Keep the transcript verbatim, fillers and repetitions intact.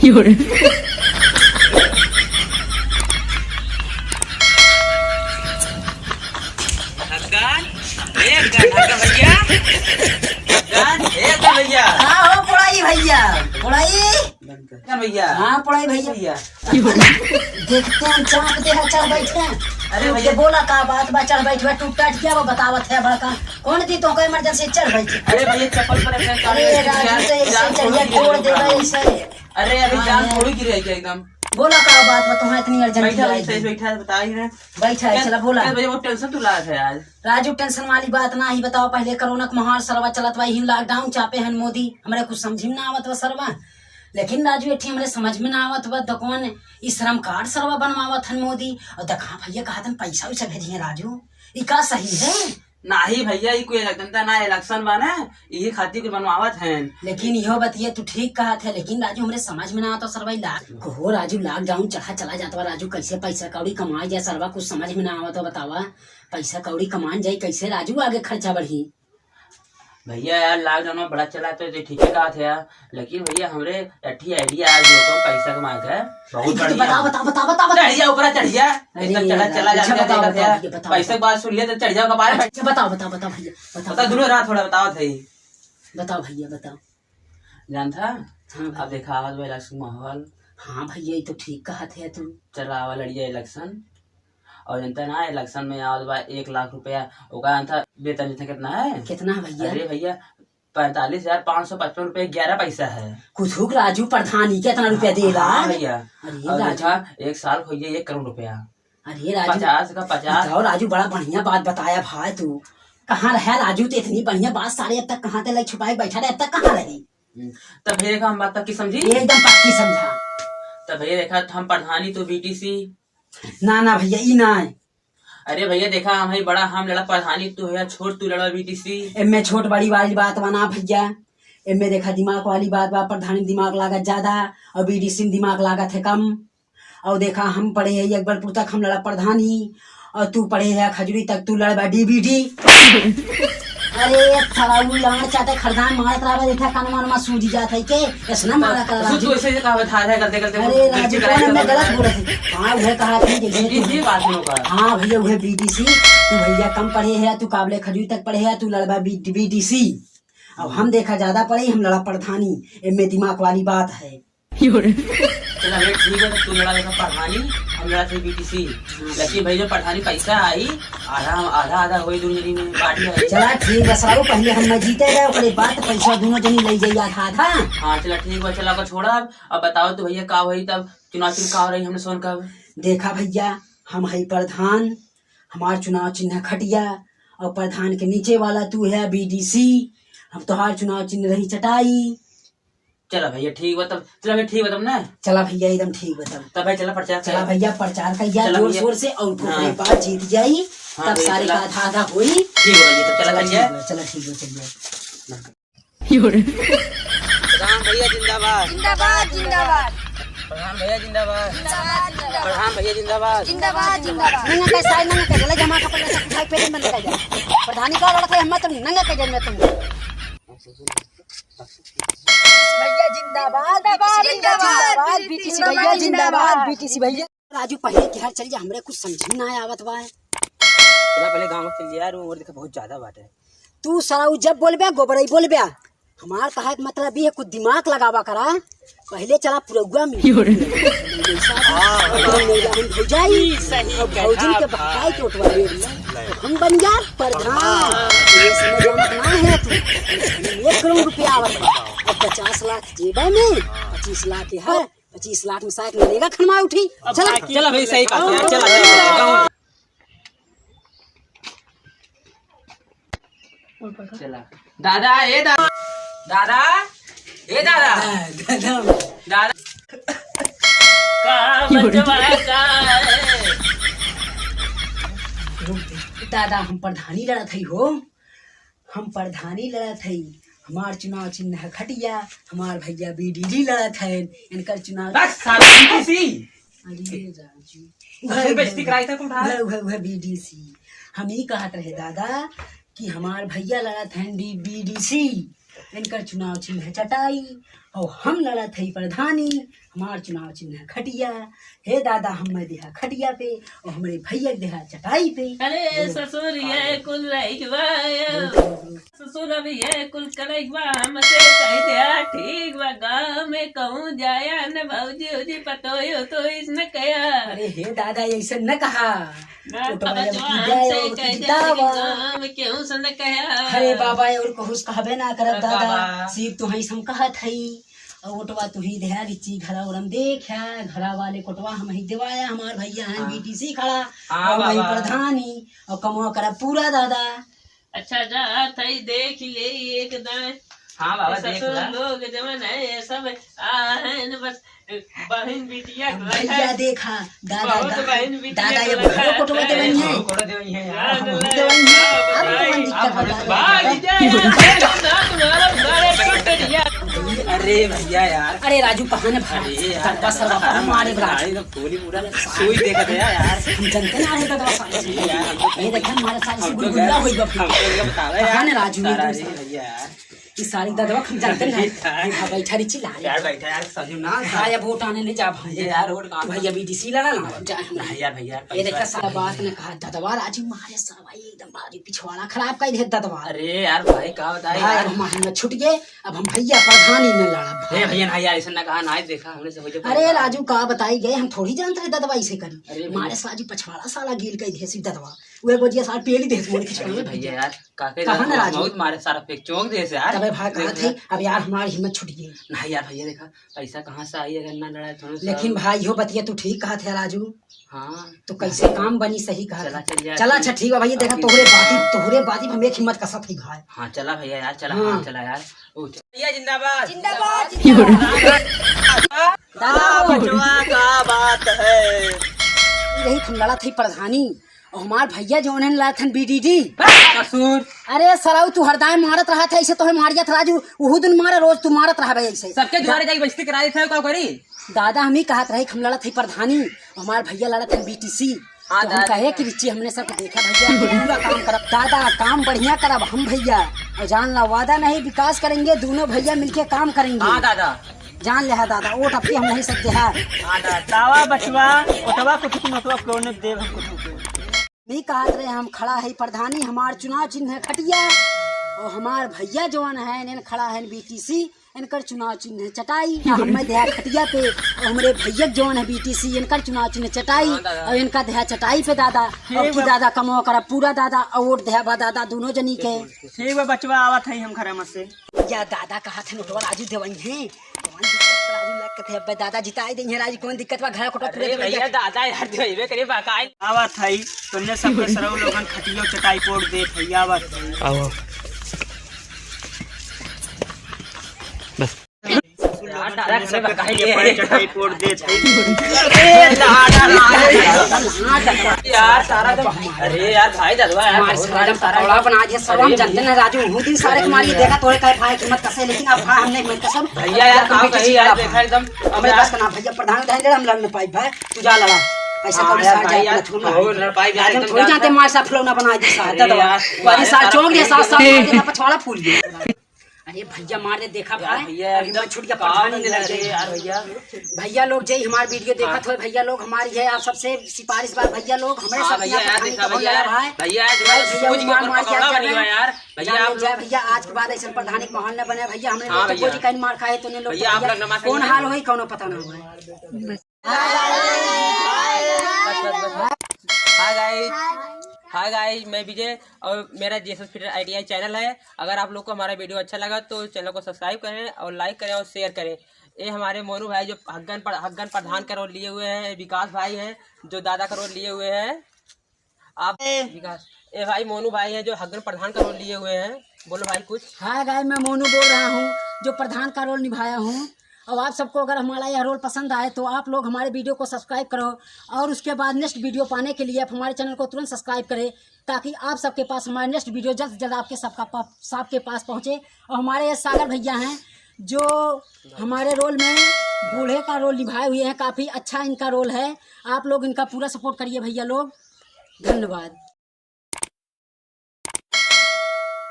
अगन, ए अगन, अगन भैया। अगन, ए अगन भैया। हाँ हो पुड़ाई भैया, पुड़ाई। अगन भैया। हाँ पुड़ाई भैया। भैया। देखते हैं चाप दे है, चढ़ बैठे। अरे रुक भैया। दे, बोला का बात बा, चढ़ बैठ बा, टूट टाट क्या बा, बतावत है बड़का। कौन दी तो कोई इमरजेंसी चढ़ बैठे। अरे भैया चप्पल पर रखे, अरे राजू तो एक से चढ़िया तोड़ दे भाई इसे। अरे, अभी हाँ, जान है। थोड़ी गिरी है क्या एकदम? बोला का बात बा, तुम्हें इतनी अर्जेंट बैठा, आई बैठा, है। बैठा, बता ही रहे। बैठा है, क्या, चला बोला। क्या भैया, वो टेंशन तू ला है आज? राजू, टेंशन वाली बात ना ही बताओ, पहले कोरोना के माहौल सरवा चलत बा, यही लॉकडाउन चापे हन मोदी, हमरे कुछ समझ में ना आवत बा सरवा। लेकिन राजू, एठी हमरे समझ में ना आवत बा, तो कौन ई श्रम कार्ड सरवा बनवावत हन मोदी? और देखा भैया कहत हन पैसा वैसा भेजिए राजू, ई का सही है? नाही भैया, ई कोई इलेक्शन ना, इलेक्शन बा ना, यही खातिर कुछ बनवावत हैं। लेकिन इहो बतिया तू ठीक कहत है, लेकिन राजू हमरे समझ में ना आवत सरवा ई ला-, कहो राजू, लॉकडाउन चढ़ा चला जात बा राजू, कैसे पैसा कौड़ी कमाई जाए सरवा, कुछ समझ में ना आवत बा, बतावा पैसा कौड़ी कमान जाई कैसे राजू, आगे खर्चा बढ़ी। भैया यार लॉकडाउन में बड़ा चला तो ये ठीक है कहा थे यार, लेकिन भैया हमरे अठी आइडिया आ गया तो पैसा कमाए का बहुत बढ़िया। बता, बता, बता, बता, बता। चढ़िया ऊपर चढ़िया, अरे एकदम चढ़ा यार, चला अच्छा, जाते बताओ, देखा बताओ थे। भैया, बताओ, पैसा की बताओ। बात सुन लिया तो चढ़ जाओ कपार पे। अच्छा, बताओ, बताओ, बताओ भैया, बताओ। बता, दोनों रात थोड़ा बताओ थे। बताओ भैया, बताओ। जानता? हाँ भैया। अब देखा आज इलेक्शन माहौल। हाँ भैया, ये तो ठीक कहा थे तू। चला आवा लड़िया इलेक्शन। और जनता ना इलेक्शन में आवत बा एक लाख रुपया, ओका जनता वेतन जनता कितना है? कितना है भैया? अरे भैया, पैंतालीस हजार पाँच सौ पचपन रुपया ग्यारह पैसा है। कुछ राजू प्रधानी के इतना रुपया देला? हाँ भैया। अरे और राजू। देखा, एक साल हो गया एक करोड़ रुपया। अरे राजू। पचास का पचास। बताओ राजू, बड़ा बढ़िया बात बताया भाई तू। कहाँ रहा राजू, तो इतनी बढ़िया बात सारे अब तक कहाँ ते लग छुपाए बैठा रहे, अब तक कहाँ रहे? हम्म, तब भैया देखा हम बात पक्की समझी? एकदम पक्की समझा। तब भैया देखा हम प्रधानी तो बीटीसी। ना, ना भैया, ई ना है। अरे भैया देखा, हम है बड़ा, हम लड़ा प्रधानी, तू है छोट, तू लड़ा बीटीसी। एमे छोट बड़ी वाली बात बा ना भैया, एमे देखा दिमाग वाली बात बा, प्रधानी में दिमाग लागत ज्यादा और बीटीसी में दिमाग लागत है कम। और देखा हम पढ़े है अकबरपुर तक, हम लड़ा प्रधानी, और तू पढ़े है खजूरी तक, तू लड़बा डीबीडी। अरे साला उ लाड़ चाटे खरदान मारत रहबा, देखा कान मार मा सूझ जात है के, ऐसना मारा कर तू, तू ऐसे ऐसे कहा था, था करते करते अरे राजू, कौन मैं गलत बोले थे? हाँ, उहे कहा थी जैसे ये, ये बात नहीं होगा। हाँ भैया, उहे बीटीसी, तू भैया कम पढ़े है, तू काबले खजूरी तक पढ़े है, तू लड़बा बी-, बीटीसी। अब हम देखा ज्यादा पढ़े, हम लड़ा प्रधानी, एमे दिमाग वाली बात है। चला भैया ठीक है, तू लड़ा देखा प्रधानी, हम लड़ा थे बीटीसी। लेकिन भैया जो प्रधानी पैसा आई, आधा, आधा, आधा होई दोनों जनी में बांट ले। चला ठीक बा साहब, पहले हम मैं जीते गए, ओकरे बाद पैसा दोनों जनी ले जाई आधा आधा। हाँ चला ठीक बा, चला को छोड़ा अब। अब बताओ तो भैया का होई तब, चुनाव चिन्ह का रही हमने सोन का? देखा भैया, हम है प्रधान, हमार चुनाव चिन्ह खटिया, और प्रधान के नीचे वाला तू है बीडीसी, हम तोहार चुनाव चिन्ह रही चटाई। चला भैया ठीक बा तब, चला भैया ठीक बा तब ना। चला भैया एकदम ठीक बा तब। तब भाई चला प्रचार चला करा। भैया प्रचार कइया चला जोर भैया। शोर से और हाँ। ओकरे बाद जीत जाई, हाँ तब भैया, सारे चला। का आधा आधा होई। ठीक बा भैया, तब चला चला भैया। ठीक बा, चला ठीक बा, चल जाओ। प्रधान भैया जिंदाबाद। जिंदाबाद, जिंदाबाद। प्रधान भैया जिंदाबाद। जिंदाबाद, जिंदाबाद। प्रधान भैया जिंदाबाद। जिंदाबाद, जिंदाबाद। नंगा कैसा है, नंगा कैसा, ले जमा कपड़ा सब उठाई पेट में नंगा कैसा। प्रधानी का लड़त है, हम तो नंगा कैसा मैं तुम। भैया जिंदाबाद, जिंदाबाद, जिंदाबाद, बीटीसी भैया जिंदाबाद, जिंदाबाद, बीटीसी भैया। राजू पहले के घर चल जा, हमरे कुछ समझ में ना आवत बा। चला पहले गाँव में चल जा यार, वो और देखा बहुत ज्यादा बात है। तू साला उ जब बोलबे, गोबरई बोलबे। हमार कहे के मतलब ये है, कुछ दिमाग लगावा करा। पहले चला पुरौआ में। हाँ। भौजाई, सही अब भौजन के बहकाए के उठवा ले रही है। हम बन जा प्रधान। ये समझ में ना है तू। एक करोड़ रुपया आवत बा। अब पचास लाख जेबे में, पच्चीस लाख के है, पच्चीस लाख में शायद नरेगा खनवा उठी। अब चला। चला भाई, सही कहा, चला, चला, चला। चला। दादा, ए दादा। दादा, ए दादा। दादा। का बचवा का है? दादा, हम प्रधानी लड़त हई हो। हम प्रधानी लड़त हई, हमार चुनाव चिन्ह है खटिया, हमार भैया बीडीडी लड़त है, इनकर चुनाव बस, साला बीटीसी। अरे राजू। अरे बेइज्जती कराई था तू, उठा। उहे, उहे, उहे बीडीसी। हम ई कहत रहे दादा कि हमार भैया लड़त हैं डी-, बीडीसी, इनकर चुनाव चिन्ह है चटाई, और हम लड़त हई प्रधानी, हमार चुनाव चिन्ह है खटिया। हे दादा, हम्मे देहा खटिया पे और हमरे भैया के देहा चटाई पे। अरे बोलो। ससुर, ये कुल रही बा, बोलो, बोलो, बोलो। ससुर, अब ये कुल करई बा, हमसे कही दिया, ठीक बा, गाँव में कहूँ जाया न भौजी उजी पतोयो तो इस न कया। अरे हे दादा, ऐसे न कहा। ना ओटवा अब जब जवान की जाए से और कह दे, जितावा। गाँव में केहू से न कहा। अरे बाबा, और कहूँ से कहबे ना करब अरे दादा, बाबा। सिर्फ तो हई हम कहत हई। और ओटवा तू ही देहा रिची घरा उरम देख्या, घरा वाले कोटवा हम ही देवाया, हमार भैया हैं हाँ। बीटीसी खड़ा, हाँ और वही बाबा। प्रधानी, और कमवा करब पूरा दादा। अच्छा, जात हई, देख ले एक दाएं। हाँ बाबा, ए, देख ससुर ला। लोग जवन है, ये सब आ है न, बस बहिन बिटिया हम को भैया है। देखा, दादा बहुत दा-, बहिन बिटिया दादा को ये लगा। बहुत कोटवा देवई है। बहुत कोटवा देवई है यार। हाँ, हम बहुत देवई है। आप कौन दिक्कत बता रहे हैं? भाग जाए, तुम्हारा, तुम्हारा टूट गया। अरे भैया यार। अरे राजू, कहाँ ने भाग? अरे यार, दरबार सरवा पर मारे बड़ा। अरे तो पूरी पूरा सोई देखत है यार। हम जनते ना रहे दरबार साहब से। ये यार, हम तो ये देखा हमारे साथ से हमको गुलगुला क्या, हुई बाप। हमको क्या बतावे कहाँ यार? ने राजू, सारा ये ये तो भैया यार। ई सारी ददवा हम जानते नहीं। यार। देखा, बैठा रही चिल्ला रही। यार, बैठा यार, सही ना। हाँ, अब वोट आने ले जा भाई। ये यार, वोट कहाँ भाई, अभी डीसी लड़ा ना, जा हमरा। नहीं यार, भैया, ये देखा, पैसा साला बात ने कहा, ददवा राजू मारे साला भाई, एकदम बाजू पिछवाड़ा खराब कर दे ददवा। अरे यार, भाई, का बताए भाई, यार? अब हम, हम छूट गए, अब हम भैया प्रधानी में लड़ा भाई। ए भैया, ना यार, ऐसा ना कहा, ना देखा, हमने से हो जाए अरे बात। राजू, का बताई गए, हम थोड़ी जानते रहे ददवा ऐसे करी। अरे भैया। मारे साला जी पछवाड़ा साला गील कर दे सी ददवा। वे गोजिया साला पेली दे मोड़ खिचड़ी अरे में भैया यार। काके कहाँ ना राजू? बहुत मारे सारा फेंक चौंक दे से यार। तबे भाई कहा देख थे, यार। अब यार हमारी हिम्मत छूट गई। नहीं यार भैया देखा, पैसा कहाँ से आई अगर ना लड़ाई थोड़ा सा। लेकिन भाई यो बतिया तू ठीक कहा थे राजू। हाँ। तो कैसे काम बनी सही कहा चला था। चल यार। चला अच्छा ठीक बा भैया, देखा अभी तोहरे बाती, तोहरे बाती हम एक हिम्मत कसत ही भाई। हाँ चला भैया यार, चला, हाँ। हाँ, चला यार। ओ, चल। भैया जिंदाबाद। जिंदाबाद, जिंदाबाद। दादा, बचवा का बात है। यही हम लड़ा थी प्रधानी। और हमार भैया जौन है लड़त हन बीडीडी। ससुर। अरे सराऊ, तू हरदाय मारत रहा था, ऐसे तोहे मारिया था राजू, उहू दिन मारा, रोज तू मारत रहा भाई ऐसे। सबके दुआरे जाके बेइज्जती करा देत है, का करी? दादा, हम ही कहत रहे कि हम लड़त है प्रधानी, हमार भैया लड़त है बीटीसी। हाँ, तो हम दादा। कहे कि बिच्ची हमने सब देखा भैया, हम पूरा काम करब दादा, काम बढ़िया करब हम भैया। और जान ला वादा नहीं, विकास करेंगे, दोनों भैया मिलके काम करेंगे। हाँ दादा। जान ले हा दादा, वोट अब हम नहीं सकते हैं। हाँ दादा। तावा बचवा, ओटवा कुछ तुम ओटवा कौन देव हम कुछ। नहीं कहत रहे हम खड़ा है प्रधानी, हमार चुनाव चिन्ह है खटिया, और हमार भैया जौन है इन्हें खड़ा है बीटीसी, इनकर चुनाव चिन्ह है चटाई। आ हमें देहा खटिया पे, और हमरे भैया जौन है बीटीसी, इनकर चुनाव चिन्ह चटाई, हाँ, दादा। और इनका देहा चटाई पे दादा, ठीक और की बा। दादा कमवा करा पूरा दादा, और वोट देहा बा दादा दोनों जनी के। ठीक बा बचवा, आवत है हम घरे में से। या दादा कहा थे नोटवा राजू देवई है। कौन दिक्कत बा राजू लग के थे? अबे दादा जिताई देंगे राजू, कौन दिक्कत बा? घर कोटा पूरे अरे देवे भैया, जाके। दादा यार, देवे करे बा काई। आवत है, तुमने सबके सरऊ लोगन खटियो चटाई पोड़ दे भैया, आवत है। आओ। बस। यार, दादा तुमने सबके खटियो पे चटाई पोड़ दे थे। अरे, दादा, दादा, यार, सारा तो, अरे यार, भाई, दादा, यार, मार बहुत सारा मार सारा पकौड़ा बना दिया, सरवा, हम अरे, जानते ना राजू, उहू दिन सारे के मारिए, देखा तोरे काहे भाई कीमत कसे, लेकिन अब भाई हमने कीमत कसम। भैया यार, काम कही यार, देखा एकदम, हमरे यार। पास का ना भैया, प्रधान उधान जरा हम लड़ न पाई भाई, तू जा लड़ा। ऐसा हाँ, कभी यार, सार भाई, जाए यार, ना छोड़ना। हो, लड़ पाई, यार, आज हम एकदम थोड़ी जान जानते, मार साहब फुलौना बना दी साहब, अरे, दादा। यार, वाली सार चौंक दे, सार, सार, एकदम मार दे, पछवाड़ा फूल गया। अरे भैया, मार दे, देखा यार, भाई, भैया, अभी एकदम मैं छूट गया, काम प्रधान नहीं लड़ लगे, गए। यार, भैया। भैया लोग, जय हमार वीडियो देखत हाँ। हो, भैया लोग, हमारी है आप सबसे सिफारिश बा, भैया लोग, हमरे हाँ, सब भैया, यहाँ यार, प्रधान देखा, का भैया, बोला भाई। भैया, आज भाई, भैया, भैया, मार, मार, मार, क्या मार, क्या भैया, है? यार। भैया, जान आप लो, लोग जय भैया, आज के बाद ऐसे प्रधानी के माहौल न बने भैया, हमरे हाँ लोग तो भैया। बोझ कहीं मार खाए तो नहीं लोग भैया, आप भैया, लोग नमाज कौन पढ़िए। हाल होई, कौनो पता ना होई। हाय गाइस, हाय गाइस, मैं विजय और मेरा जीएसएस फिटर आईटीआई चैनल है। अगर आप लोग को हमारा वीडियो अच्छा लगा तो चैनल को सब्सक्राइब करें और लाइक करें और शेयर करें। ये हमारे मोनू भाई जो हग्गन पर, हग्गन प्रधान का रोल लिए हुए हैं, विकास भाई हैं जो दादा का रोल लिए हुए हैं। आप ए। विकास, ये भाई मोनू भाई हैं जो हग्गन प्रधान का रोल लिए हुए हैं। बोलो भाई कुछ। हाय गाइस, मैं मोनू बोल रहा हूँ जो प्रधान का रोल निभाया हूँ। और आप सबको अगर हमारा यह रोल पसंद आए तो आप लोग हमारे वीडियो को सब्सक्राइब करो और उसके बाद नेक्स्ट वीडियो पाने के लिए आप हमारे चैनल को तुरंत सब्सक्राइब करें, ताकि आप सबके पास हमारे नेक्स्ट वीडियो जल्द से जल्द आपके सबका पा-, सबके पास पहुँचे। और हमारे ये सागर भैया हैं जो हमारे रोल में बूढ़े का रोल निभाए हुए हैं, काफ़ी अच्छा इनका रोल है। आप लोग इनका पूरा सपोर्ट करिए भैया लोग। धन्यवाद।